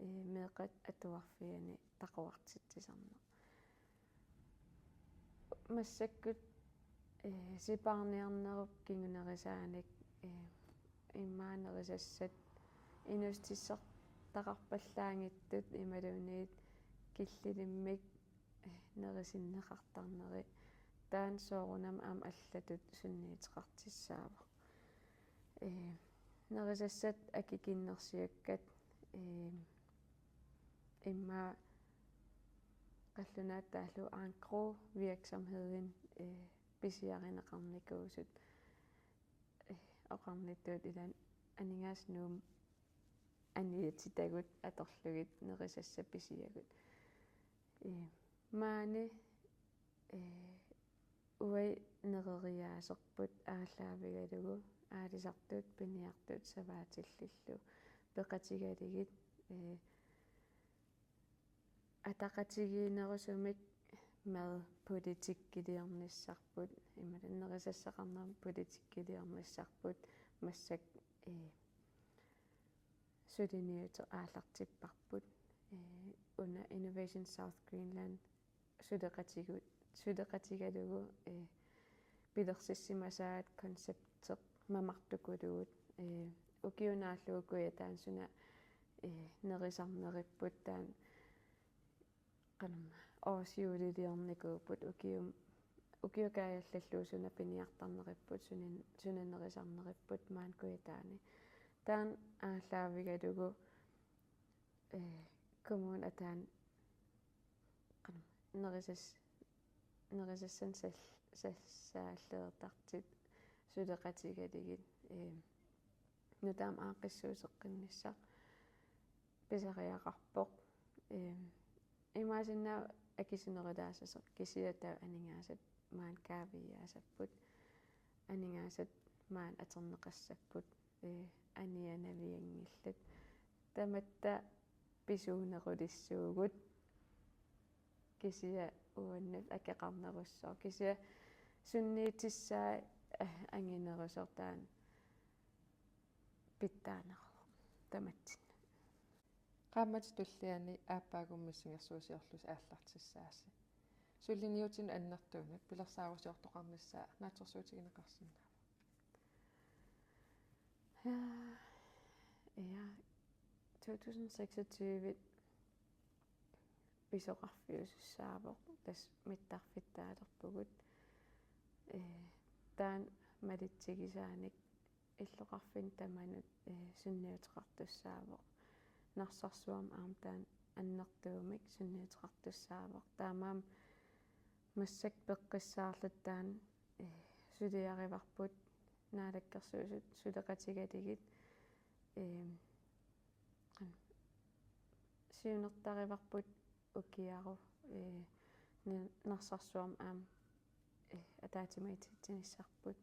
ee, meeqqat atuarfianni taquartitsisarneq. Massakkut, ee, sipaarniarnerup kingunerisaanik, ee, immaqa nerisassat inuussutissartaqarpallaanngitsut imaluunniit killilimmik, ee, nerisinneqartarneri. Taanna soorunami aamma allatut sunniuteqartussaavoq. Ee, nerisassat akikinnersiakkat, ee, immaqa qallunaatut taallugu Ankro virksomheden, ee, pisiarineqarnikuusut, ee, oqarnittut ilaanni Aningaasat Nuummi aniatitagut atorlugit nerisassat pisiagut. Ee, maani, ee, uagut nereriaaserput aallaavigalugu aalisartut, piniartut savaatillillu peqatigalugit, ee, ataqatigiinnerusumik madpolitikkiliornissarput, imaluunniit nerisassaqarnermut politikkiliornissarput, massakkut, ee, suliniuteq aallartipparput. Ee, una Innovation South Greenland suleqatigu-, suleqatigalugu, ee, pilersissimasaat koncepteq mamartukuluut, ee, ukiup naallugu Kujataani suna, eh, nerisarneripput, taanna qanormaa, årshjuuliliornikuupput, ukium-, ukiup kaajallallugu suna piniartarneripput, sunin-, suna nerisarneripput maani Kujataani. Taanna aallaavigalugu, eh, kommunip ataani qanormaa, nerisas-, nerisassanik sal-, sassaalliortartut suleqatigalugit, eh, nutaamik aaqqissuusseqqinnissaq pisariaqarpoq. Eem, imaassinnaavoq akisunerulaassasoq, kisianni taava aningaasat maani kaaviiaassapput, aningaasat maani atorneqassapput, ee, anianavianngillat. Tamatta pisuunerulissuugut, kisianni uannut akeqarnerussooq, kisianni sunniutissaa, eh, anginerusoq taanna pitsaaneruvoq tamatsinnut. Qaammatip tulliani aappaagu missingersuusiorlusi aallartissaasi. Suliniutinut annertuunut pilersaarusiortoqarnissaa naatsorsuutigineqarsinnaava? Ja, ja, to tusind seksogtyve pisoqarfiusussaavoq, tassa mittarfittaalerpugut. Ee, taanna malitsigisaanik illoqarfinni tamanut, ee, sunniuteqartussaavoq. Narsarsuarmi aamma taanna annertuumik sunniuteqartussaavoq. Taamaammat massakkut peqqissaarluta taanna, ee, suliarivarput Naalakkersuisut suleqatigalugit, ee, siunertarivarput ukiaru, ee, na-, Narsarsuarmi aamma, ee, ataatsimiititsinissarput.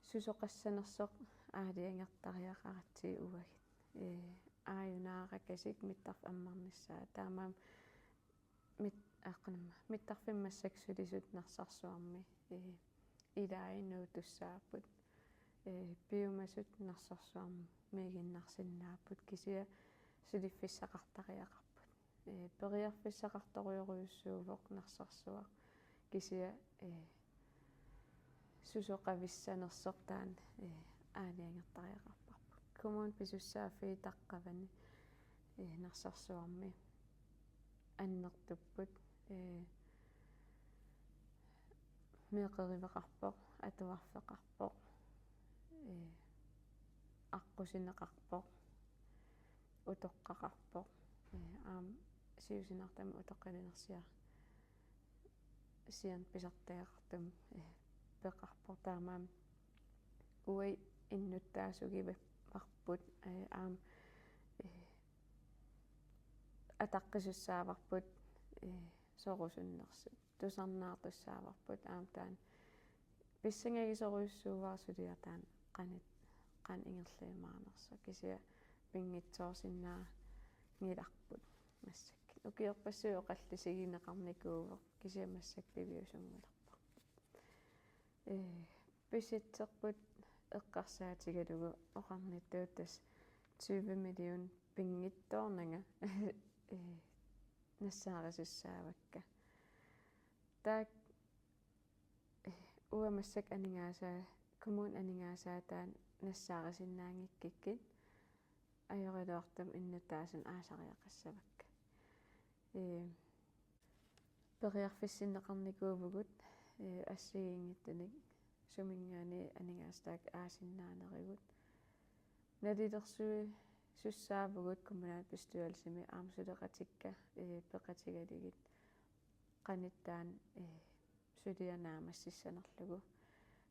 Susoqassanersoq aalajangertariaqaratsigu uagut. Ee, aajunaarakasik mittarfik ammarnissaa. Taamaammat mit-, aa, qanormaa, mittarfimmut massakkut sulisut Narsarsuarmi, ee, ilai nuuttussaapput. Ee, piumasut Narsarsuarmiiginnarsinnaapput, kisianni suliffissaqartariaqarput. Ee, periarfissaqartorujorujussuuvoq Narsarsuaq, kisianni, ee, susoqavissanersoq taanna, ee, aalajangertariaqarparput. Kommunip pisussaaffiit taqqavani, ee, Narsarsuarmi annertupput, ee, meeqqeriveqarpoq, atuarfeqarpoq, ee, aqqusineqarpoq, utoqqaqarpoq, ee, aamma siusinaartumik utoqqalinersiaq sianerput pisartagaqartumik, ee, peqarpoq. Taamaammat uagut innuttaasugivarput, ee, aamma, ee, ataqqisussaavarput, ee, sorusunnersut. Tusarnaartussaavarput, aamma taanna pissangagisorujussuuara suliaq taanna qanoq, qanoq ingerlajumaarnersoq, kisianni pinngitsoorsinnaanngilarput massakkut. Ukiorpassuit oqallisigineqarnikuuvoq, kisianni massakkut piviusunngulerparput. Ee, pisitserput eqqarsaatigalugu oqarnittut tassa tyve million pinngitsoornanga, ee, nassaarisussaavakka. Taakku, ee, uanga massakkut aningaasaa-, kommunip aningaasaataani nassaarisinnaanngikkukkit ajoraluartumik innuttaasunut aasariaqassavakka. Ee, periarfissinneqarnikuuvugut, ee, assigiinngitsunik suminngaanniit aningaasat taakku aasinnaanerugut. Nalilersuisussaavugut kommunalbestyrelsimi aamma suleqatikka, ee, peqatigalugit qanoq taanna, ee, suliaq naammassissanerlugu.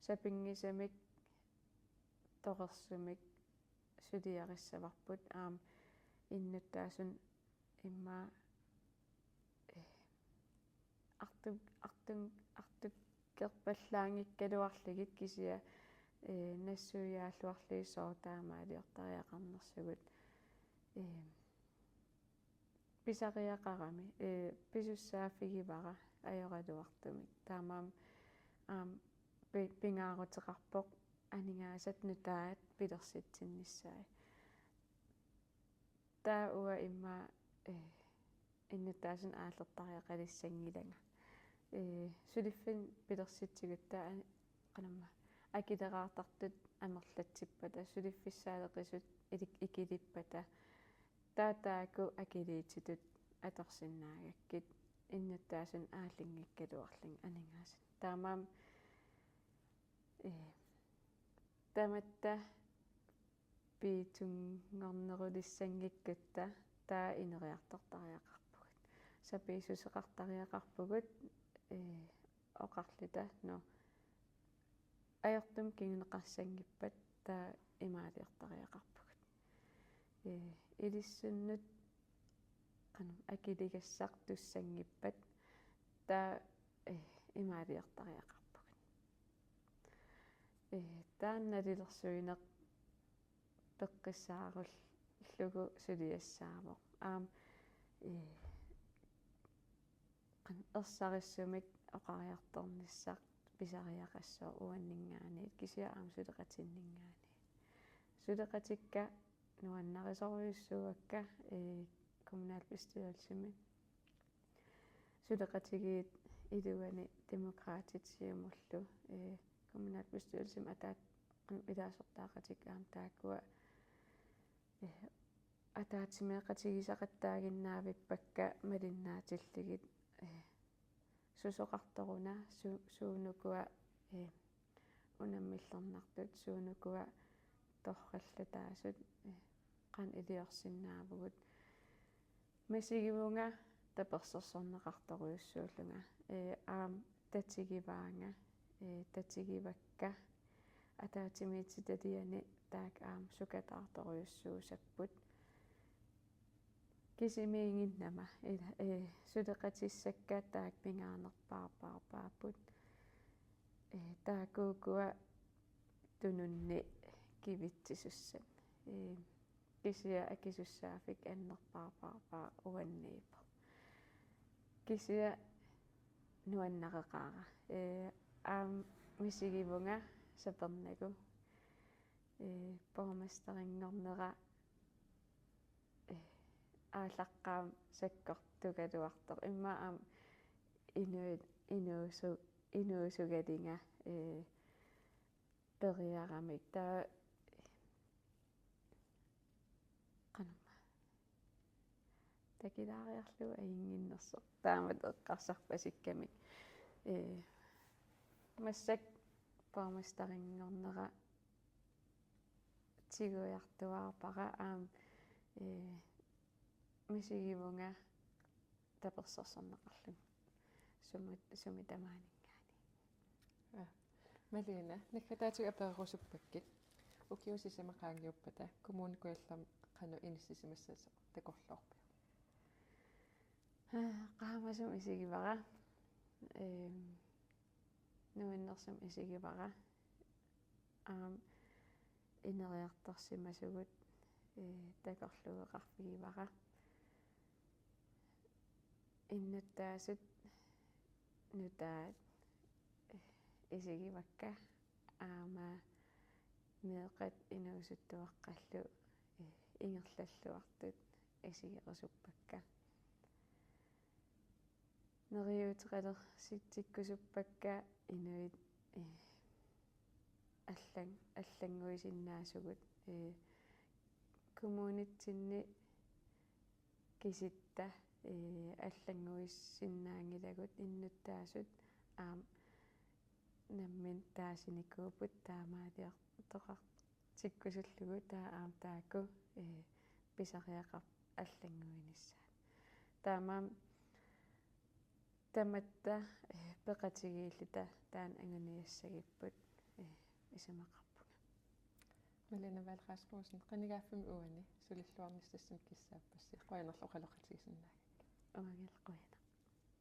Sapinngisamik torersumik suliarissavarput, aamma innuttaasunut immaqa, ee, artu-, artu-, artukkerpallaanngikkaluarlugit, kisianni, ee, nassuiaalluarlugit sooq taamaaliortariaqarnersugut, ee, pisariaqarami, ee, pisussaaffigivara ajoraluartumik. Taamaammat aamma pi-, pingaaruteqarpoq aningaasat nutaat pilersitsinnissaat. Taava uanga immaqa, ee, innuttaasunut aallertariaqalissanngilanga. Ee, suliffinnik pilersitsigutta an-, qanormaa, akileraartartut amerlatsippata, suliffissaaleqisut ilik-, ikilippata, taava taakku akiliititut atorsinnaagakkit innuttaasunik aallinngikkaluarlugit aningaasanik. Taamaammat, ee, tamatta piitsunngornerulissanngikkatta taava ineriartortariaqarpugut. Sapiissuseqartariaqarpugut, ee, oqarluta, nå, ajortumik kinguneqassanngippat taava imaaliortariaqarpugut. Ee, ilissinnut qanoq akiligassartussanngippat taava, ee, imaaliortariaqarpugut. Ee, taanna nalilersuineq peqqissaarullugu suliassaavoq. Aamma, ee, qan-, ersarissumik oqariartornissaq pisariaqassooq uanninngaanniit, kisianni aamma suleqatinninngaanniit. Suleqatikka nuannarisorujussuuakka, ee, kommunalbestyrelsimi. Suleqatigiit iluani Demokraatit, Siumullu, ee, kommunalbestyrelsimi ataat-, ilaasortaaqatikka aamma taakkua, ee, ataatsimeeqatigisaqattaaginnaavippakka malinnaatillugit, ee, susoqartoruna, su-, suunukua, ee, unammillernartut, suunukua torrallataasut, ee, qanoq iliorsinnaavugut. Misigivunga tapersersorneqartorujussuullunga. Ee, aamma tatigivaanga, ee, tatigivakka, ataatsimiititaliani taakku aamma sukataartorujussuussapput. Kisimiiginnama, ila, ee, suleqatissakka taakku pingaanerpaarpaarpaapput. Ee, taakkuukua tununni kivitsisussat. Ee, kisianni akisussaaffik annerpaarpaarpaaq uanniippoq. Kisianni nuannareqaara. Ee, aamma misigivunga sapernagu. Ee, borgmesterinngornera, ee, aallaqqaammut sakkortugaluartoq. Immaqa aamma inuit, inuusu-, inuusugalinga, ee, periaramik. Taava qanormaa. Takilaariarlugu ajunnginnersoq. Taamatut eqqarsarpasikkamik. Ee, massakkut borgmesterinngornera tigujartuaarpara aamma, ee, misigivunga tapersersorneqarlunga sumi, sumi tamaaninngaanniit. Aa, Malene, naggataatigut apererusuppakkit. Ukiut sisamat qaangiuppata Kommune Kujallermi qanoq inissisimassasoq takorloorpiuk? Aa, qaamasumik isigivara. Ehm, nuannersumik isigivara. Aamma ineriartorsimasugut, ee, takorluueqarfigivara. Innuttaasut nutaat, ee, isigivakka aamma meeqqat inuusuttuaqqallu, ee, ingerlalluartut isigerusuppakka. Neriuuteqalersikkusuppakka inuit, ee, allan-, allannguisinnaasugut, ee, kommunitsinni kisitta, ee, allannguisinnaanngilagut, innuttaasut aamma nammineq taasinikuupput taamaaliortoqartikkusullugu, taava aamma taakku, ee, pisariaqarput allannguinissaat. Taamaammat tamatta, ee, peqatigiilluta taanna anguniassagipput, ee, isumaqarpunga. Malene Vahl Rasmussen, qinigaaffimmi uani sulilluarnissassi kissaappassi, qujanarlu oqaloqatigisinnaagakkit. Uangalu qujanaq.